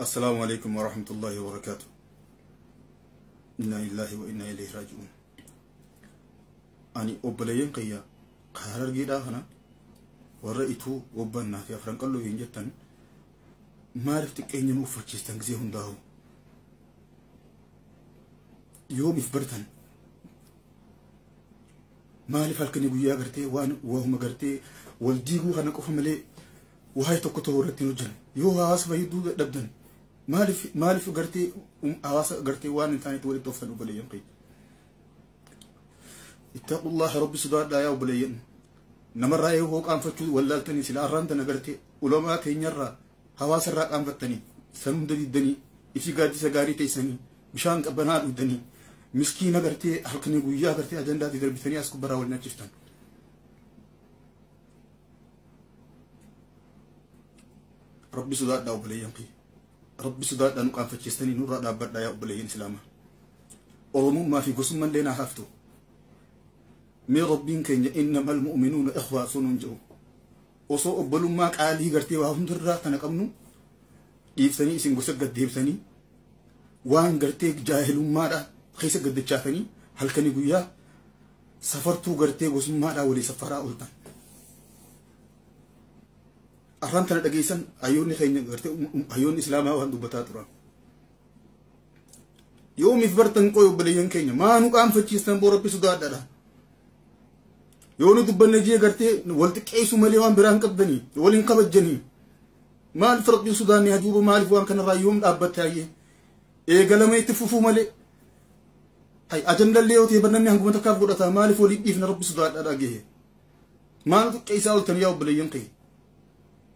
السلام عليكم ورحمة الله وبركاته. إنا لله وإنا إليه راجعون. أني أبليين قيا قهر جدا هنا ورأيته وبنا في أفرنك الله ينجتن ما عرفت كأني مفتش تنجزيهم داو يوم يفبرتن ما عرف هالكني بيا قرتي وان وهم قرتي والديجو خنا كوفم لي وهاي تكتور رتينوجن يو هاس فيدو دبدن مالف قرتي هاس قرتي وان ثاني تولي توفن وبليين قي اتقوا الله رب سداد لا يا وبليين نمر رأيه هو قام فتشو ولا التني سلا رانتنا قرتي ولما تينيرا هواس الرا قام فتني سنود الدني إفي قادي سجاري تيسني مشان قبنات الدني مسكينة قرتي حلقني ويا قرتي أجندة تدربتني أسكب برا ولا نشفتن ربي سداد لا وبليين قي ربي سداد لا نقام فتشستني نور لا بد لا يا وبليين سلامة أرمو ما في قسم من لنا هافتو مي ربين كين إنما المؤمنون إخوة سننجو وصو أبلو ما قالي قرتي وهم درا تنقمنو إيفسني إسن قسق قد إيفسني وان قرتي جاهل ما دا خيس قد تشافني هل كان يقويا سفرتو قرتي قسم ما دا ولي سفرا أولتان أرام تنقيسن أيوني خين قرتي أيوني إسلاما وان دبتات ران يوم يفبرتن قوي بليين كين ما نقام فتشيستن بو ربي سداد دا يونو دبنا جي قرتي ولت كيسو مليوان بران قبني ولين قبجني ما الفرق بين السودان يهجوب ما الف وان كان رايهم دابتاي اي قلمي تفوفو ملي هاي اجند اللي يوتي بنني هنغم تكاف غدتا ما الف ولي ديفنا رب السودان داغيه ما كيسا ولتن ياو بلين قي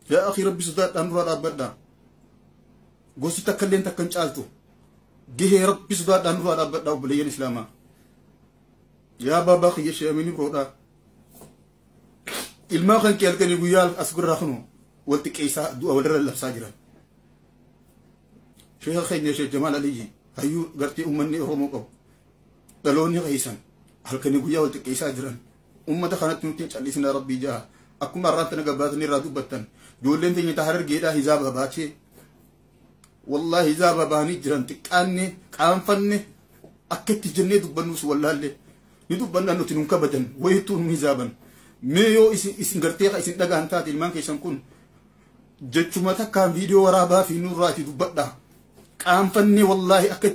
يا اخي رب السودان امر دابدا غوسي تكلين تكن چالتو جه رب السودان امر دابدا بلين اسلاما يا بابا خي شامني برودا ilmaa kan kee halkanii guyyaa as gurraa kunu wal xiqqeessaa du'a walirra labsaa jiran. Sheekha keenya Sheekh Jamaal Aliyyi hayyuu gartee uummanni Oromoo qabu dhaloonni qeessan halkanii guyyaa wal xiqqeessaa jiran uummata kanatti nuti callisnaa rabbii ja'a akkuma har'aatti na gabbaatanii irraa dubbattan ijoolleen teenya ta harargeedhaa hizaaba baatee wallaahi hizaaba baanii jiran xiqqaanne qaanfanne akka itti jennee dubbannuus wallaallee ni dubbannaa nuti nun kabajan wayittuu nu hizaaban. Mee yoo isin gartee isin dhagaan taate ilmaan keessan kun jechuma takkaan viidiyoo waraabaa fi nurraati dubbadha. Qaanfanne wallaahi akka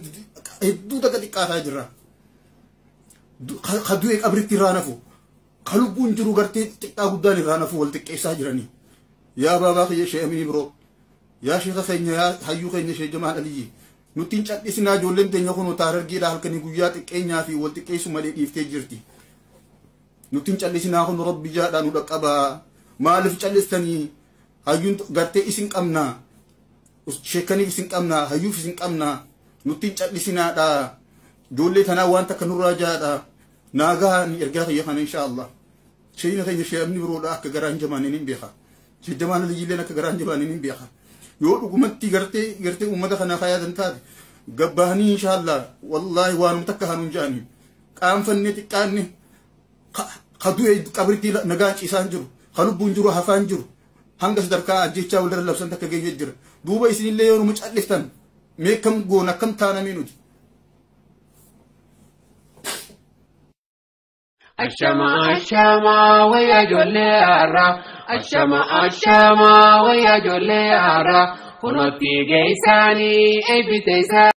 hedduu takka xiqqaataa jirra. Ka du'e qabritti irraa nafu. Ka lubbuun jiru gartee xiqqaa guddaan irraa nafu wal xiqqeessaa jiranii. Yaa baabaa kiyya Sheekh Amin Biroo. Yaa sheekha keenya yaa hayyuu keenya Sheekh Jamaal Aliyyi. Nuti hin callisinaa ijoolleen teenya kun harargeedhaa halkanii guyyaa xiqqeenyaa fi wal xiqqeessu malee dhiiftee jirti. Nutin callisinaa kun rabbi jaadhaa nu dhaqqabaa maaliif callistanii hayyuun gartee isin qabnaa sheekaniif isin qabnaa hayyuuf isin qabnaa nutin callisinaadha ijoollee tanaa waan takka nurraa jaadha naagaa ni ergaa kiyya kana insha Allah sheeyina keenya Sheekh Amni Biroodha akka garaa hin jabaanne ni beeka Sheekh Jamaal Aliyyilleen akka garaa hin jabaanne ni beeka yoo dhugumatti gartee gartee uummata kanaa kaayatan taate gabbaanii insha Allah wallaahi waanuma takka hanuun jaanii qaanfanne xiqqaanne kadu'e qabritti nagaan ciisaan jiru ka lubbuun jiru hafaan jiru hanga sadarkaa ajjechaa walirra labsan takka geenye jira duuba isinillee yoo nu calliftan mee kam goona akkam taanamee nuti. Ashama ashama wayya ijoollee haaraa ashama ashama wayya ijoollee haaraa kunuutti geessaanii eebbite isaa.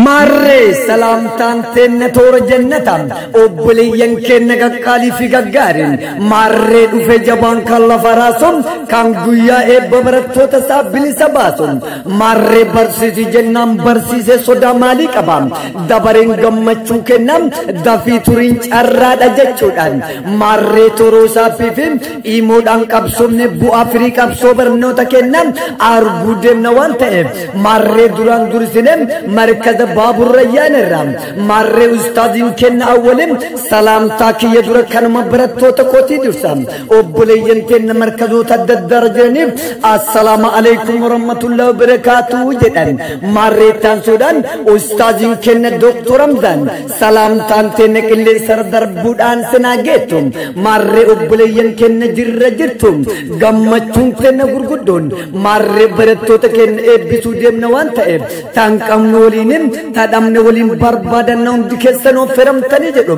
Maarree salaamtaan teenne toora jennata obboleeyyan keenya qaqqaalii fi gaggaariin maarree dhufe jabaan kan lafa raasu kan guyyaa eebba barattoota isaa bilisa baasu maarree barsiisi jennaan barsiise sodaa maalii qaba dabareen gammachuu kenna dafii turiin carraadha jechuudhaan maarree toroo isaatii fi imoodhaan qabsoomne bu'aa firii qabsoo barnoota kenna arguu deemna waan ta'eef maarree duraan dursine markaza markaza Baabur Rayyaan irraa maarree ustaaziin kenna awwalim salaamtaa kiyya dura kanuma barattoota kootii dursa obboleeyyan kenna markazoota adda addaa jiraniif assalaamu alaikum warahmatullahi wabarakaatuh jedhan maarree taansuudhaan ustaaziin kenna Dooktor Hamzaan salaamtaan teenne qilleensa darbuudhaan sinaa geettu maarree obboleeyyan kenna jirra jirtu gammachuun kenna gurguddoon maarree barattoota kenna eebbisuu deemna waan ta'eef taan qabnu waliin tadhamne waliin barbaadanna hundi keessanoo feramtanii jedhu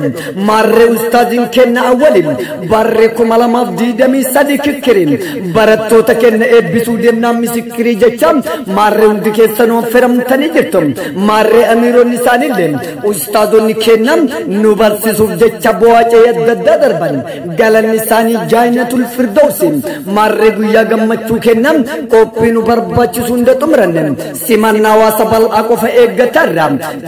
maarree ustaaziin kenna awwalin barree 2023 kikkiriin barattoota kenna eebbisuu deemnaa misikirii jecha maarree hundi keessanoo feramtanii jirtu maarree amiironni isaaniillee ustaazonni kenna nu barsiisuuf jecha bu'aa adda addaa darban galanni isaanii jaayinatul firdawsi maarree guyyaa gammachuu kenna qophii nu barbaachisu hunda xumuranne simannaa hawaasa bal'aa qofa eeggatarra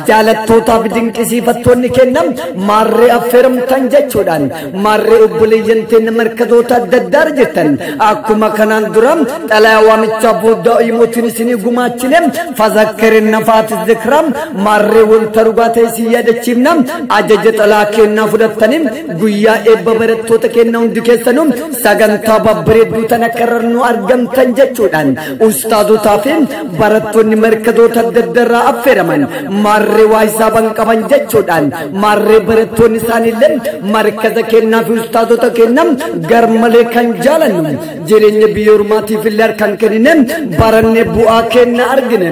jaalattootaaf dinqisiifattoonni kenna maarree affeeramtan jechuudhaan maarree obboleeyyan teenna markazoota adda addaa jirtan akkuma kanaan dura xalayaa waamichaa booda imootiin isinii gumaachine fazakkarin nafaati zikraa maarree wanta dhugaa ta'e isin yaadachiifna ajaja xalaa kennaa fudhattanii guyyaa eebba barattoota kenna hundi keessanuu sagantaa babbareedduu tan akka irra argamtan jechuudhaan ustaazotaa fi barattoonni markazoota adda addaa affeeraman maarree waa hisaaban qaban jechuudhaan maarree barattoonni isaaniillee markaza kennaa fi ustaazota kennaa garmalee kan jaalannu jireenya biyya ormaatiif illee harkaan kennine barannee bu'aa kenna argine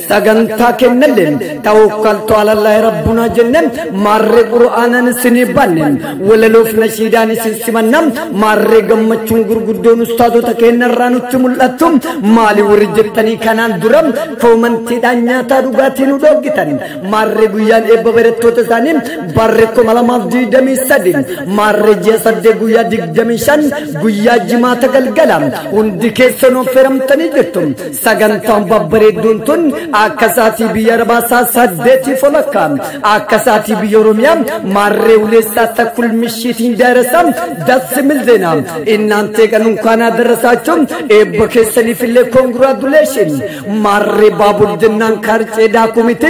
sagantaa kennallee tawakkaltu alallaahi rabbunaa jenne maarree qur'aanan isinii banne walaloof nashiidaan isin simanna maarree gammachuun gurguddoon ustaazota kennarraa nutti mul'attu maali warri jettanii kanaan dura koomantiidhaan nyaataa dhugaatii nu dhooggitan maarree guyyaan eebba barattoota isaanii barree 2023 maarree ji'a 8 guyyaa 25 guyyaa jimaata galgala hundi keessanoo feramtanii jirtu sagantaan babbareedduun tun akka sa'aatii biyya arabaa sa'a 8 folakka akka sa'aatii biyya oromiyaa maarree 2 ሰዓት ተኩል ምሽት ደረሰ ደስ የሚል ዜና እናንተ ቀን እንኳን አደረሳችሁ ኤቦ keessaniif illee congratulation maarree baabur jennaan karcee daakumiti.